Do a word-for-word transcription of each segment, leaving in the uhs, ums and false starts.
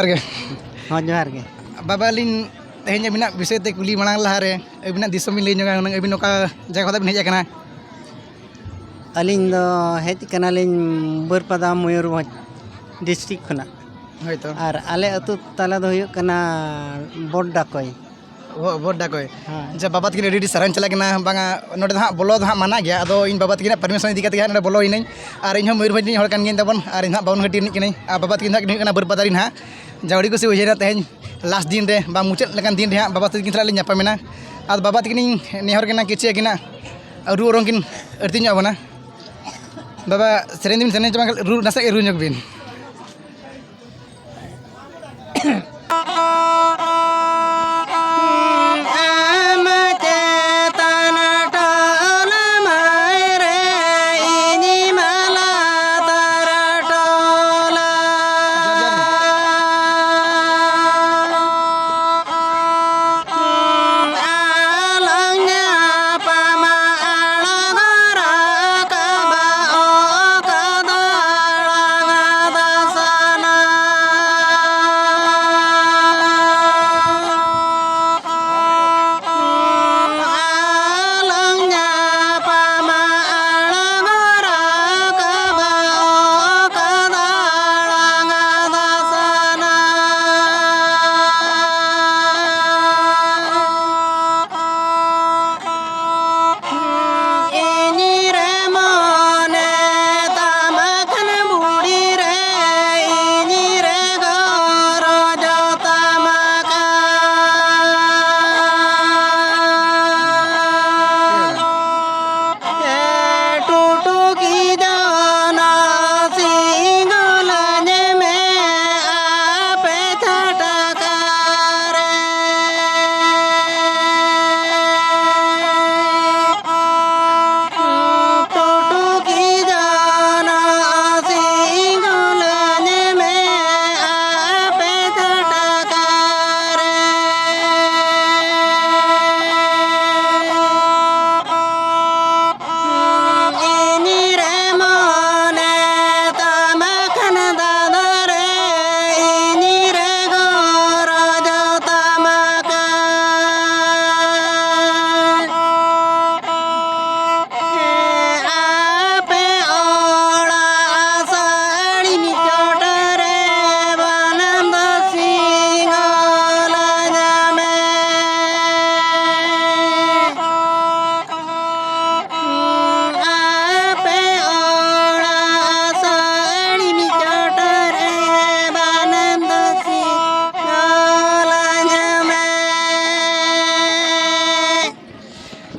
ᱡᱚᱦᱟᱨ ᱜᱮ᱾ ᱦᱚᱸ, ᱡᱚᱦᱟᱨ ᱜᱮ᱾ ᱵᱟᱵᱟ, ᱟᱹᱞᱤᱧ ᱛᱮᱦᱮᱧ ᱟᱹᱵᱤᱱᱟᱜ ᱵᱤᱥᱚᱭ ᱛᱮ ᱠᱩᱞᱤ ᱢᱟᱲᱟᱝ ᱞᱟᱦᱟᱨᱮ ᱟᱹᱵᱤᱱᱟᱜ ᱫᱤᱥᱚᱢ ᱵᱤᱱ ᱞᱟᱹᱭ ᱧᱚᱜᱟ ᱦᱩᱱᱟᱹᱝ, ᱟᱹᱵᱤᱱ ᱚᱠᱟ ᱡᱟᱭᱜᱟ ᱠᱷᱚᱱᱟᱜ ᱵᱤᱱ ᱦᱮᱡ ᱟᱠᱟᱱᱟ? ᱟᱹᱞᱤᱧ ᱫᱚ ᱦᱮᱡ ᱠᱟᱱᱟᱞᱤᱧ ᱵᱟᱹᱨᱯᱟᱫᱟ, ᱢᱚᱭᱩᱨᱵᱷᱚᱸᱡᱽ ᱰᱤᱥᱴᱨᱤᱠᱴ ᱠᱷᱚᱱᱟᱜ᱾ ᱦᱳᱭ ᱛᱚ᱾ ᱟᱨ ᱟᱞᱮ ᱟᱹᱛᱩ ᱛᱟᱞᱟ ᱫᱚ ᱦᱩᱭᱩᱜ ᱠᱟᱱᱟ ᱵᱚᱰᱰᱟᱠᱚᱭ᱾ ᱚ, ᱵᱚᱰᱰᱟᱠᱚᱭ᱾ ᱦᱮᱸ᱾ ᱟᱪᱪᱷᱟ, ᱵᱟᱵᱟ ᱛᱟᱹᱠᱤᱱ ᱟᱹᱰᱤ ᱟᱹᱰᱤ ᱥᱟᱨᱦᱟᱣ ᱪᱟᱞᱟᱜ ᱠᱟᱱᱟ᱾ ᱵᱟᱝᱟ, ᱱᱚᱸᱰᱮ ᱫᱚ ᱦᱟᱸᱜ ᱵᱚᱞᱚ ᱫᱚ ᱦᱟᱸᱜ ᱢᱟᱱᱟ ᱜᱮᱭᱟ, ᱟᱫᱚ ᱤᱧ ᱵᱟᱵᱟ ᱛᱟᱹᱠᱤᱱᱟᱜ ᱯᱟᱨᱢᱤᱥᱚᱱ ᱤᱫᱤ ᱠᱟᱛᱮ ᱜᱮ ᱦᱟᱸᱜ ᱱᱚᱸᱰᱮ ᱵᱚᱞᱚᱭᱮᱱᱟᱹᱧ᱾ ᱟᱨ ᱤᱧ ᱦᱚᱸ ᱢᱚᱭᱩᱨᱵᱷᱚᱸᱡᱽ ᱨᱤᱱᱤᱡ ᱦᱚᱲ ᱠᱟᱱ ᱜᱤᱭᱟᱹᱧ ᱛᱟᱵᱚᱱ, ᱟᱨ ᱤᱧ ᱦᱟᱸᱜ ᱵᱟᱵᱚᱱᱜᱷᱟᱴᱤ ᱨᱤᱱᱤᱡ ᱠᱟᱹᱱᱟᱹᱧ, ᱟᱨ ᱵᱟᱵᱟ ᱛᱟᱹᱠᱤᱱ ᱫᱚ ᱦᱟᱸᱜ ᱠᱤᱱ ᱦᱩᱭᱩᱜ ᱠᱟᱱᱟ ᱵᱟᱹᱨᱯᱟᱫᱟ ᱨᱤᱱ ᱦᱟᱸᱜ᱾ ᱡᱟ ᱟᱹᱰᱤ ᱠᱩᱥᱤ ᱵᱩᱡᱷᱟᱹᱣᱮᱱᱟ ᱛᱮᱦᱮᱧ ᱞᱟᱥᱴ ᱫᱤᱱ ᱨᱮ, ᱵᱟ ᱢᱩᱪᱟᱹᱫ ᱞᱮᱠᱟᱱ ᱫᱤᱱ ᱨᱮ ᱦᱟᱸᱜ ᱵᱟᱵᱟ ᱛᱟᱹᱠᱤᱱ ᱥᱟᱞᱟᱜ ᱞᱤᱧ ᱧᱟᱯᱟᱢᱮᱱᱟ᱾ ᱟᱨ ᱵᱟᱵᱟ ᱛᱟᱹᱠᱤᱱ ᱤᱧ ᱱᱮᱦᱚᱨ ᱠᱟᱱᱟ ᱠᱤᱪᱷᱩ ᱟᱹᱠᱤᱱᱟᱜ ᱨᱩ ᱚᱨᱚᱝ ᱠᱤᱱ ᱟᱹᱲᱛᱤ ᱧᱚᱜ ᱟᱵᱚᱱᱟ᱾ ᱵᱟᱵᱟ, ᱥᱮᱨᱮᱧ ᱫᱚᱵᱤᱱ ᱥᱮᱨᱮᱧ ᱪᱟᱵᱟ ᱠᱮᱫ, ᱨᱩ ᱱᱟᱥᱮ ᱜᱮ ᱨᱩ ᱧᱚᱜ ᱵᱤᱱ᱾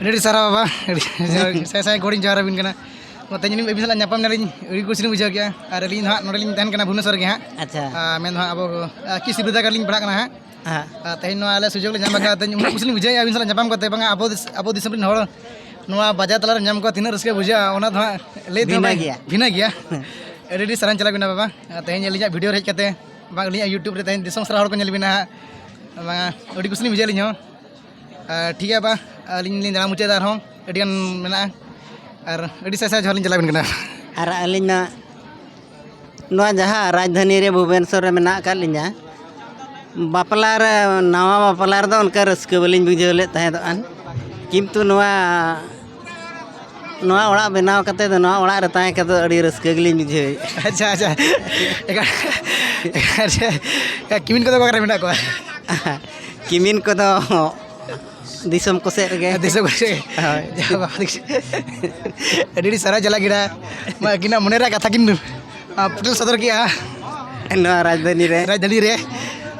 ᱟᱹᱰᱤ ᱟᱹᱰᱤ ᱥᱟᱨᱦᱟᱣ ᱵᱟᱵᱟ, ᱟᱹᱰᱤ ᱥᱟᱭ ᱥᱟᱭ ᱜᱚᱰ ᱤᱧ ᱡᱚᱦᱟᱨ ᱟᱵᱤᱱ ᱠᱟᱱᱟ᱾ ᱛᱮᱦᱮᱧ ᱟᱹᱵᱤᱱ ᱥᱟᱞᱟᱜ ᱧᱟᱯᱟᱢ ᱱᱟᱞᱤᱧ, ᱟᱹᱰᱤ ᱠᱩᱥᱤ ᱞᱤᱧ ᱵᱩᱡᱷᱟᱹᱣ ᱠᱮᱜᱼᱟ᱾ ᱟᱨ ᱟᱹᱞᱤᱧ ᱫᱚ ᱦᱟᱸᱜ ᱱᱚᱰᱮ ᱞᱤᱧ ᱛᱟᱦᱮᱱ ᱠᱟᱱᱟ ᱵᱷᱩᱵᱽᱱᱮᱥᱚᱨ ᱨᱮᱜᱮ ᱦᱟᱸᱜ᱾ ᱟᱪᱪᱷᱟ᱾ ᱟᱨ ᱢᱮᱱ ᱫᱚ ᱦᱟᱸᱜ ᱟᱵᱚ, ᱟᱨ ᱠᱤᱥᱤ ᱵᱤᱨᱫᱟᱹᱜᱟᱲ ᱞᱤᱧ ᱯᱟᱲᱦᱟᱜ ᱠᱟᱱᱟ ᱦᱟᱸᱜ᱾ ᱦᱮᱸ᱾ ᱟᱨ ᱛᱮᱦᱮᱧ ᱱᱚᱣᱟ ᱟᱞᱮ ᱥᱩᱡᱳᱜᱽ ᱞᱮ ᱧᱟᱢ ᱟᱠᱟᱫ, ᱛᱮᱦᱮᱧ ᱩᱱᱟᱹᱜ ᱠᱩᱥᱤ ᱞᱤᱧ ᱵᱩᱡᱷᱟᱹᱣᱮᱫᱼᱟ ᱟᱹᱵᱤᱱ ᱥᱟᱞᱟᱜ ᱧᱟᱯᱟᱢ ᱠᱟᱛᱮ᱾ ᱵᱟᱝᱟ, ᱟᱵᱚ ᱫᱤᱥ-, ᱟᱵᱚ ᱫᱤᱥᱚᱢ ᱨᱮᱱ ᱦᱚᱲ ᱱᱚᱣᱟ ᱵᱟᱡᱟᱨ ᱛᱟᱞᱟ ᱨᱮ ᱧᱟᱢ ᱠᱚᱣᱟ, ᱛᱤᱱᱟᱹᱜ ᱨᱟᱹᱥᱠᱟᱹ ᱵᱩᱡᱷᱟᱹᱜᱼᱟ, ᱚᱱᱟ ᱫᱚ ᱦᱟᱸᱜ ᱞᱟᱹᱭ ᱛᱮᱦᱚᱸ ᱵᱷᱤᱱᱟᱹ ᱵᱟᱭ ᱜᱮᱭᱟ᱾ ᱵᱷᱤᱱᱟᱹ ᱜᱮᱭᱟ᱾ ᱟᱹᱰᱤ ᱟᱹᱰᱤ ᱥᱟᱨᱦᱟᱣ ᱪᱟᱞᱟᱜ ᱠᱟᱱᱟ ᱵᱟᱵᱟ, ᱛᱮᱦᱮᱧ ᱟᱹᱞᱤᱧᱟᱜ ᱵᱷᱤᱰᱤᱭᱳ ᱨᱮ ᱦᱮᱡ ᱠᱟᱛᱮ, ᱵᱟᱝ, ᱟᱹᱞᱤᱧᱟᱜ YouTube ᱨᱮ ᱛᱮᱦᱮᱧ ᱫᱤᱥᱚᱢ ᱥᱟᱨᱟ ᱦᱚᱲ ᱠᱚ ᱧᱮᱞ ᱵᱤᱱᱟ ᱦᱟᱸᱜ᱾ ᱵᱟᱝᱟ, ᱟᱹᱰᱤ ᱠᱩᱥᱤ ᱞᱤᱧ ᱵᱩᱡᱷᱟᱹᱣ ᱟᱹᱞᱤᱧ ᱦᱚᱸ᱾ ᱟᱨ ᱴᱷᱤᱠ ᱜᱮᱭᱟ ᱵᱟ, ᱟᱹᱞᱤᱧ ᱞᱤᱧ ᱫᱟᱬᱟ ᱢᱩᱪᱟᱹᱫ ᱮᱫᱟ, ᱟᱨᱦᱚᱸ ᱟᱹᱰᱤ ᱜᱟᱱ ᱢᱮᱱᱟᱜᱼᱟ᱾ ᱟᱨ ᱟᱹᱰᱤ ᱥᱟᱭ ᱥᱟᱭ ᱡᱚᱦᱟᱨ ᱞᱤᱧ ᱪᱟᱞᱟᱵᱤᱱ ᱠᱟᱱᱟ᱾ ᱟᱨ ᱟᱹᱞᱤᱧ ᱢᱟ ᱱᱚᱣᱟ ᱡᱟᱦᱟᱸ ᱨᱟᱡᱽᱫᱷᱟᱱᱤ ᱨᱮ ᱵᱷᱩᱵᱽᱱᱮᱥᱚᱨ ᱨᱮ ᱢᱮᱱᱟᱜ ᱟᱠᱟᱫ ᱞᱤᱧᱟ, ᱵᱟᱯᱞᱟ ᱨᱮ, ᱱᱟᱣᱟ ᱵᱟᱯᱞᱟ ᱨᱮᱫᱚ ᱚᱱᱠᱟ ᱨᱟᱹᱥᱠᱟᱹ ᱵᱟᱹᱞᱤᱧ ᱵᱩᱡᱷᱟᱹᱣ ᱞᱮᱫ ᱛᱟᱦᱮᱸᱫᱚᱜ ᱟᱱ, ᱠᱤᱱᱛᱩ ᱱᱚᱣᱟ, ᱱᱚᱣᱟ ᱚᱲᱟᱜ ᱵᱮᱱᱟᱣ ᱠᱟᱛᱮ ᱫᱚ, ᱱᱚᱣᱟ ᱚᱲᱟᱜ ᱨᱮ ᱛᱟᱦᱮᱸ ᱠᱟᱛᱮ ᱫᱚ ᱟᱹᱰᱤ ᱨᱟᱹᱥᱠᱟᱹ ᱜᱮᱞᱤᱧ ᱵᱩᱡᱷᱟᱹᱣᱮᱫᱼᱟ᱾ ᱟᱪᱪᱷᱟ, ᱟᱪᱪᱷᱟ᱾ ᱮᱠᱟᱞ, ᱮᱠᱟᱞ, ᱠᱤᱢᱤᱱ ᱠᱚᱫᱚ ᱚᱠᱟ ᱠᱚᱨᱮ ᱢᱮᱱᱟᱜ ᱠᱚᱣᱟ? ᱠᱤᱢᱤᱱ ᱠᱚᱫᱚ ᱫᱤᱥᱚᱢ ᱠᱚ ᱥᱮᱫ ᱨᱮᱜᱮ᱾ ᱫᱤᱥᱚᱢ ᱠᱚ ᱥᱮᱫ᱾ ᱦᱳᱭ᱾ ᱡᱟᱦᱟᱸ ᱵᱟᱵᱟ ᱛᱟᱹᱠᱤᱱ᱾ ᱟᱹᱰᱤ ᱟᱹᱰᱤ ᱥᱟᱨᱦᱟᱣ ᱪᱟᱞᱟᱜ ᱠᱟᱱᱟ᱾ ᱢᱟ ᱟᱹᱠᱤᱱᱟᱜ ᱢᱚᱱᱮ ᱨᱮᱭᱟᱜ ᱠᱟᱛᱷᱟ ᱠᱤᱱ, ᱟ, ᱯᱷᱩᱴᱮᱞ ᱥᱚᱫᱚᱨ ᱠᱮᱜᱼᱟ᱾ ᱱᱚᱣᱟ ᱨᱟᱡᱽᱫᱷᱟᱱᱤ ᱨᱮ᱾ ᱨᱟᱡᱽᱫᱷᱟᱱᱤ ᱨᱮ᱾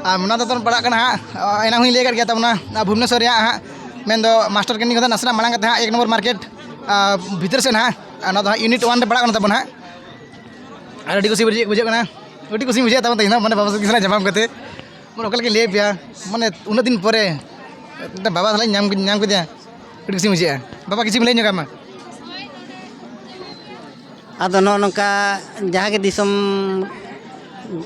ᱟᱨ ᱚᱱᱟ ᱫᱚ ᱛᱟᱵᱚᱱ ᱯᱟᱲᱟᱜ ᱠᱟᱱᱟ ᱦᱟᱸᱜ, ᱟ, ᱮᱱᱟᱝ ᱦᱚᱸᱧ ᱞᱟᱹᱭ ᱟᱠᱟᱫ ᱜᱮᱭᱟ ᱛᱟᱵᱚᱱᱟ, ᱟ, ᱵᱷᱩᱵᱽᱱᱮᱥᱚᱨ ᱨᱮᱭᱟᱜ ᱦᱟᱸᱜ, ᱢᱮᱱᱫᱚ ᱢᱟᱥᱴᱟᱨ ᱠᱮᱱᱴᱤᱱ ᱠᱷᱚᱱ ᱫᱚ ᱱᱟᱥᱮᱱᱟᱜ ᱢᱟᱲᱟᱝ ᱠᱟᱛᱮ ᱦᱟᱸᱜ, ᱮᱠ ᱱᱚᱢᱵᱚᱨ ᱢᱟᱨᱠᱮᱴ, ᱟ, ᱵᱷᱤᱛᱤᱨ ᱥᱮᱫ ᱦᱟᱸᱜ, ᱚᱱᱟ ᱫᱚ ᱦᱟᱸᱜ ᱤᱭᱩᱱᱤᱴ ᱚᱣᱟᱱ ᱨᱮ ᱯᱟᱲᱟᱜ ᱠᱟᱱᱟ ᱛᱟᱵᱚᱱ ᱦᱟᱸᱜ᱾ ᱟᱨ ᱟᱹᱰᱤ ᱠᱩᱥᱤ ᱵᱩᱡᱷᱟᱹᱜ, ᱵᱩᱡᱷᱟᱹᱜ ᱠᱟᱱᱟ, ᱟᱹᱰᱤ ᱠᱩᱥᱤᱧ ᱵᱩᱡᱷᱟᱹᱣᱮᱫ ᱛᱟᱵᱚᱱ ᱛᱮᱦᱮᱧ ᱫᱚ, ᱢᱟᱱᱮ ᱵᱟᱵᱟ ᱥᱟᱞᱟᱜ ᱧᱟᱯᱟᱢ ᱠᱟᱛᱮ᱾ ᱢᱟᱱᱮ ᱚᱠᱟ ᱞᱮᱠᱟᱧ ᱞᱟᱹᱭ ᱟᱯᱮᱭᱟ, ᱢᱟᱱᱮ ᱩᱱᱟᱹᱜ ᱫᱤᱱ ᱯᱚᱨᱮ ᱢᱤᱫᱴᱟᱝ ᱵᱟᱵᱟ ᱥᱟᱞᱟᱜ ᱤᱧ ᱧᱟᱢ, ᱧᱟᱢ ᱠᱮᱫᱮᱭᱟ, ᱟᱹᱰᱤ ᱠᱩᱥᱤᱧ ᱵᱩᱡᱷᱟᱹᱣᱮᱫᱼᱟ᱾ ᱵᱟᱵᱟ, ᱠᱤᱪᱷᱩᱢ ᱞᱟᱹᱭ ᱧᱚᱜᱟ ᱢᱟ᱾ ᱟᱫᱚ ᱱᱚᱜᱼᱚ ᱱᱚᱝᱠᱟ ᱡᱟᱦᱟᱸ ᱜᱮ ᱫᱤᱥᱚᱢ,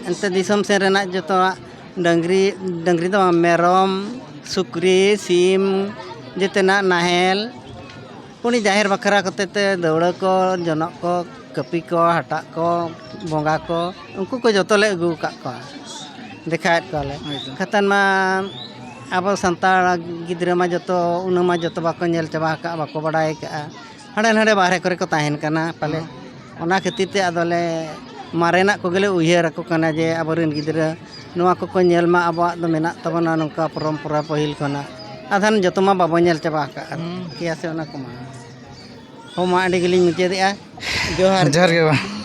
ᱮᱱᱛᱮ ᱫᱤᱥᱚᱢ ᱥᱮᱱ ᱨᱮᱱᱟᱜ ᱡᱚᱛᱚᱣᱟᱜ, ᱰᱟᱹᱝᱨᱤ, ᱰᱟᱹᱝᱨᱤ ᱫᱚ ᱵᱟᱝ, ᱢᱮᱨᱚᱢ, ᱥᱩᱠᱨᱤ, ᱥᱤᱢ, ᱡᱮᱛᱮᱱᱟᱜ, ᱱᱟᱦᱮᱞ, ᱩᱱᱤ ᱡᱟᱦᱮᱨ ᱵᱟᱠᱷᱨᱟ ᱠᱚᱛᱮ ᱛᱮ ᱫᱟᱹᱣᱲᱟᱹ ᱠᱚ, ᱡᱚᱱᱚᱜ ᱠᱚ, ᱠᱟᱹᱯᱤ ᱠᱚ, ᱦᱟᱴᱟᱜ ᱠᱚ, ᱵᱚᱸᱜᱟ ᱠᱚ, ᱩᱱᱠᱩ ᱠᱚ ᱡᱚᱛᱚ ᱞᱮ ᱟᱹᱜᱩ ᱟᱠᱟᱫ ᱠᱚᱣᱟ, ᱫᱮᱠᱷᱟᱣᱮᱫ ᱠᱚᱣᱟᱞᱮ᱾ ᱦᱳᱭ ᱛᱚ᱾ ᱠᱷᱟᱛᱟᱱ ᱢᱟ ᱟᱵᱚ ᱥᱟᱱᱛᱟᱲ ᱜᱤᱫᱽᱨᱟᱹ ᱢᱟ ᱡᱚᱛᱚ, ᱩᱱᱟᱹᱜ ᱢᱟ ᱡᱚᱛᱚ ᱵᱟᱠᱚ ᱧᱮᱞ ᱪᱟᱵᱟ ᱟᱠᱟᱫᱼᱟ, ᱵᱟᱠᱚ ᱵᱟᱰᱟᱭ ᱟᱠᱟᱫᱼᱟ᱾ ᱦᱟᱸᱰᱮ ᱱᱟᱰᱮ ᱵᱟᱦᱨᱮ ᱠᱚᱨᱮ ᱠᱚ ᱛᱟᱦᱮᱱ ᱠᱟᱱᱟ ᱯᱟᱞᱮ᱾ ᱦᱚᱸ᱾ ᱚᱱᱟ ᱠᱷᱟᱹᱛᱤᱨ ᱛᱮ ᱟᱫᱚᱞᱮ ᱢᱟᱨᱮᱱᱟᱜ ᱠᱚᱜᱮᱞᱮ ᱩᱭᱦᱟᱹᱨ ᱟᱠᱚ ᱠᱟᱱᱟ ᱡᱮ ᱟᱵᱚᱨᱮᱱ ᱜᱤᱫᱽᱨᱟᱹ ᱱᱚᱣᱟ ᱠᱚᱠᱚ ᱧᱮᱞ ᱢᱟ, ᱟᱵᱚᱣᱟᱜ ᱫᱚ ᱢᱮᱱᱟᱜ ᱛᱟᱵᱚᱱᱟ ᱱᱚᱝᱠᱟ ᱯᱚᱨᱚᱢᱯᱚᱨᱟ ᱯᱟᱹᱦᱤᱞ ᱠᱷᱚᱱᱟᱜ᱾ ᱟᱫᱷᱟᱱ ᱡᱚᱛᱚ ᱢᱟ ᱵᱟᱵᱚ ᱧᱮᱞ ᱪᱟᱵᱟ ᱟᱠᱟᱫᱼᱟ᱾ ᱦᱩᱸ᱾ ᱴᱷᱤᱠ ᱜᱮᱭᱟ ᱥᱮ, ᱚᱱᱟ ᱠᱚᱢᱟ᱾ ᱦᱚᱸ, ᱢᱟ ᱟᱹᱰᱤ ᱜᱮᱞᱤᱧ ᱢᱩᱪᱟᱹᱫᱮᱜᱼᱟ᱾ ᱡᱚᱦᱟᱨ᱾ ᱡᱚᱦᱟᱨ ᱜᱮ ᱵᱟᱵᱟ᱾